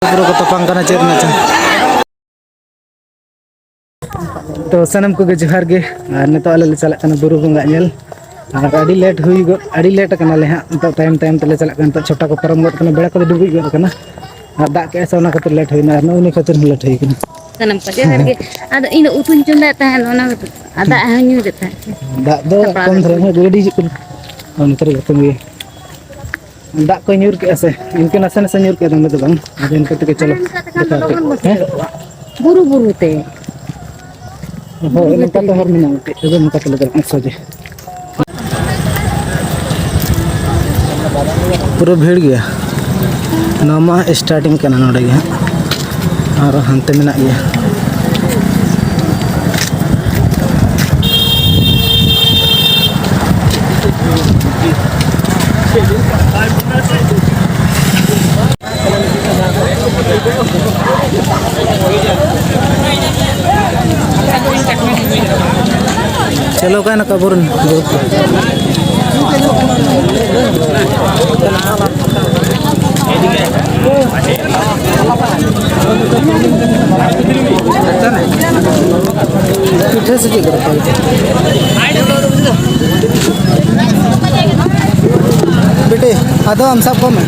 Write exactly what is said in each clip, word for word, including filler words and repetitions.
ᱯᱩᱨᱟᱹ ᱠᱚ ᱛᱟᱯᱟᱢ ᱠᱟᱱᱟ ᱪᱮᱫ ᱨᱮᱱᱟᱜ ᱪᱚᱝ᱾ ᱛᱚ ᱥᱟᱱᱟᱢ ᱠᱚᱜᱮ ᱡᱚᱦᱟᱨ ᱜᱮ᱾ ᱟᱨ ᱱᱤᱛᱚᱜ ᱟᱞᱮ ᱞᱮ ᱪᱟᱞᱟᱜ ᱠᱟᱱᱟ ᱵᱩᱨᱩ ᱵᱚᱸᱜᱟ ᱧᱮᱞ᱾ ᱟᱨ ᱟᱹᱰᱤ ᱞᱮᱴ ᱦᱩᱭ ᱜᱚᱫ, ᱟᱹᱰᱤ ᱞᱮᱴ ᱟᱠᱟᱱᱟᱞᱮ ᱦᱟᱸᱜ᱾ ᱱᱤᱛᱚᱜ ᱛᱟᱭᱚᱢ ᱛᱟᱭᱚᱢ ᱛᱮᱞᱮ ᱪᱟᱞᱟᱜ ᱠᱟᱱᱟ᱾ ᱱᱤᱛᱚᱜ ᱪᱷᱚᱴᱟ ᱠᱚ ᱯᱟᱨᱚᱢ ᱜᱚᱫ ᱠᱟᱱᱟ, ᱵᱮᱲᱟ ᱠᱚᱫᱚ ᱰᱩᱵᱩᱡ ᱜᱚᱫ ᱟᱠᱟᱱᱟ᱾ ᱟᱨ ᱫᱟᱜ ᱠᱮᱜᱼᱟᱭ ᱥᱮ, ᱚᱱᱟ ᱠᱷᱟᱹᱛᱤᱨ ᱞᱮᱴ ᱦᱩᱭᱱᱟ᱾ ᱟᱨ ᱱᱚᱜᱼᱚ ᱱᱤᱭᱟᱹ ᱠᱷᱟᱹᱛᱤᱨ ᱦᱚᱸ ᱞᱮᱴ ᱦᱩᱭ ᱠᱟᱱᱟ᱾ ᱥᱟᱱᱟᱢ ᱠᱚ ᱡᱚᱦᱟᱨ ᱜᱮ᱾ ᱟᱫᱚ ᱤᱧ ᱫᱚ ᱩᱛᱩᱧ ᱪᱚᱸᱫᱟᱭᱮᱫ ᱛᱟᱦᱮᱸᱫ, ᱚᱱᱟ ᱠᱷᱟᱹᱛᱤᱨ᱾ ᱟᱨ ᱫᱟᱜ ᱦᱚᱸ ᱧᱩ ᱞᱮᱫ ᱛᱟᱦᱮᱸᱫ᱾ ᱫᱟᱜ ᱫᱚ ᱥᱟᱯᱲᱟᱣ ᱠᱚᱢ ᱫᱷᱟᱨᱟ ᱠᱟᱛᱮ᱾ ᱧᱚᱜ ᱜᱮ ᱜᱤᱰᱤ ᱦᱤᱡᱩᱜ ᱠᱟᱱᱟ᱾ ᱚᱱᱟ ᱠᱚᱨᱮ ᱡᱚᱛᱚ ᱜᱮ᱾ ᱫᱟᱜ ᱠᱚᱭ ᱧᱩᱨ ᱠᱮᱜᱼᱟ ᱥᱮ, ᱤᱱᱠᱟᱹ ᱱᱟᱥᱮ ᱱᱟᱥᱮ ᱧᱩᱨ ᱠᱮᱜᱼᱟ, ᱫᱚᱢᱮ ᱫᱚ ᱵᱟᱝ᱾ ᱟᱫᱚ ᱤᱱᱠᱟᱹ ᱛᱮᱜᱮ ᱪᱚᱞᱚ ᱫᱮᱠᱷᱟᱣ ᱯᱮ᱾ ᱦᱮᱸ? ᱵᱩᱨᱩ ᱵᱩᱨᱩ ᱛᱮ᱾ ᱦᱳᱭ, ᱱᱚᱝᱠᱟ ᱛᱮ ᱦᱚᱨ ᱢᱮᱱᱟᱜᱼᱟ ᱢᱤᱫᱴᱮᱡ, ᱛᱚᱵᱮ ᱱᱚᱝᱠᱟ ᱛᱮᱞᱮ ᱪᱟᱞᱟᱜᱼᱟ ᱥᱚᱡᱷᱮ᱾ ᱯᱩᱨᱟᱹ ᱵᱷᱤᱲ ᱜᱮᱭᱟ᱾ ᱱᱚᱣᱟ ᱢᱟ ᱥᱴᱟᱨᱴᱤᱝ ᱠᱟᱱᱟ ᱱᱚᱰᱮ ᱜᱮ ᱦᱟᱸᱜ, ᱟᱨ ᱦᱟᱱᱛᱮ ᱢᱮᱱᱟᱜ ᱜᱮᱭᱟ᱾ ᱪᱚᱞᱚ ᱠᱟᱱᱟ ᱠᱟᱵᱩᱨ᱾ ᱯᱤᱴᱷᱟᱹ ᱥᱮ ᱪᱮᱫ ᱠᱚ ᱨᱟᱯᱟᱜ? ᱵᱤᱴᱤ, ᱟᱫᱚ ᱟᱢ ᱥᱟᱵ ᱠᱚᱜ ᱢᱮ,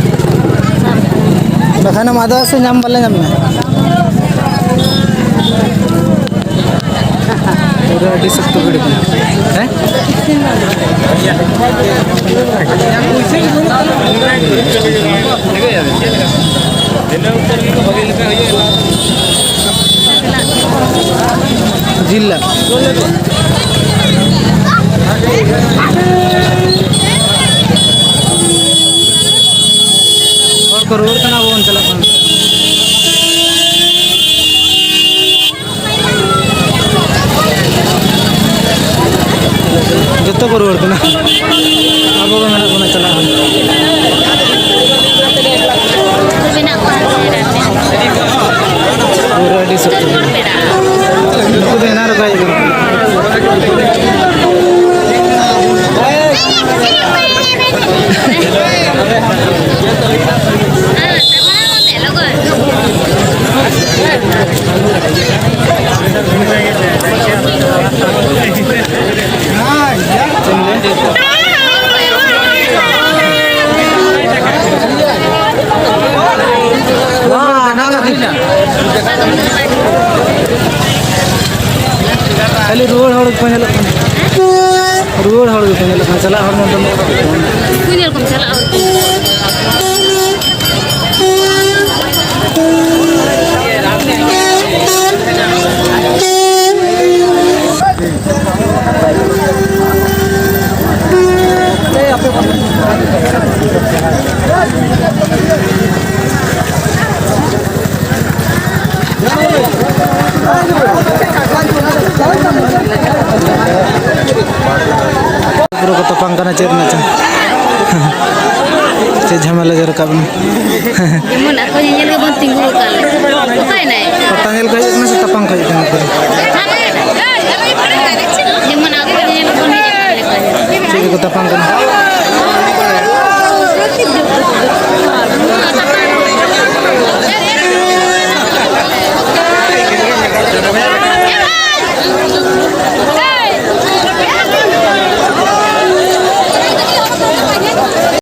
ᱵᱟᱠᱷᱟᱱ ᱮᱢ ᱟᱫᱚᱜᱼᱟ ᱥᱮ, ᱧᱟᱢ ᱵᱟᱞᱮ ᱧᱟᱢ ᱢᱮᱭᱟ᱾ ᱯᱩᱨᱟᱹ ᱟᱹᱰᱤ ᱥᱚᱠᱛᱚ ᱵᱷᱤᱲ ᱠᱟᱱᱟ᱾ ᱦᱮᱸ? ᱡᱤᱞ ᱞᱟᱫ᱾ ᱦᱚᱲ ᱠᱚ ᱨᱩᱣᱟᱹᱲ ᱠᱟᱱᱟ, ᱟᱵᱚ ᱵᱚᱱ ᱪᱟᱞᱟᱜ ᱠᱟᱱᱟ᱾ ᱡᱚᱛᱚ ᱠᱚ ᱨᱩᱣᱟᱹᱲ ᱠᱟᱱᱟ, ᱟᱵᱚ ᱜᱮ ᱢᱮᱱᱟᱜ ᱵᱚᱱᱟ ᱪᱟᱞᱟᱜ ᱦᱚᱸ᱾ ᱢᱮᱱᱟᱜ ᱠᱚᱣᱟ ᱦᱟᱱᱛᱮ ᱨᱮ᱾ ᱯᱩᱨᱟᱹ ᱟᱹᱰᱤ ᱥᱚᱠᱛᱚ᱾ ᱱᱩᱠᱩ ᱫᱚ ᱮᱱᱟᱝ ᱨᱮᱠᱚ ᱦᱮᱡ ᱠᱟᱱᱟ᱾ ᱟᱨ ᱥᱟᱢᱟᱝ ᱨᱮ ᱞᱚᱜᱚᱱ᱾ ᱠᱷᱟᱹᱞᱤ ᱨᱩᱣᱟᱹᱲ ᱦᱚᱲ ᱜᱮᱠᱚ ᱧᱮᱞᱚᱜ ᱠᱟᱱᱟ᱾ ᱨᱩᱣᱟᱹᱲ ᱦᱚᱲ ᱜᱮᱠᱚ ᱧᱮᱞᱚᱜ ᱠᱟᱱᱟ, ᱪᱟᱞᱟᱜ ᱦᱚᱲ ᱢᱟ ᱵᱟᱹᱱᱩᱜ ᱠᱚᱣᱟ᱾ ᱩᱱᱠᱩ ᱧᱮᱞ ᱠᱚᱢ, ᱪᱟᱞᱟᱜ ᱦᱚᱲ ᱠᱚ᱾ ᱯᱩᱨᱟᱹ ᱠᱚ ᱛᱟᱯᱟᱢ ᱠᱟᱱᱟ ᱪᱮᱫ ᱨᱮᱱᱟᱜ ᱪᱚᱝ᱾ ᱪᱮᱫ ᱡᱷᱟᱢᱮᱞᱟ ᱡᱮ ᱨᱟᱠᱟᱵ ᱮᱱᱟ᱾ ᱡᱮᱢᱚᱱ ᱟᱠᱚ ᱧᱮᱧᱮᱞ ᱜᱮᱵᱚᱱ ᱛᱤᱸᱜᱩ ᱟᱠᱟᱱ ᱞᱮᱠᱟ᱾ ᱚᱠᱟᱭᱮᱱᱟᱭ? ᱯᱟᱛᱟ ᱧᱮᱞ ᱠᱚ ᱦᱮᱡ ᱠᱟᱱᱟ ᱥᱮ ᱛᱟᱯᱟᱢ ᱠᱚ ᱦᱮᱡ ᱠᱟᱱᱟ? ᱡᱮᱢᱚᱱ ᱟᱠᱚ ᱧᱮᱧᱮᱞ ᱜᱮᱵᱚᱱ ᱦᱮᱡ ᱟᱠᱟᱱ ᱞᱮᱠᱟ᱾ ᱪᱮᱫ ᱠᱚ ᱛᱟᱯᱟᱢ ᱠᱟᱱᱟ?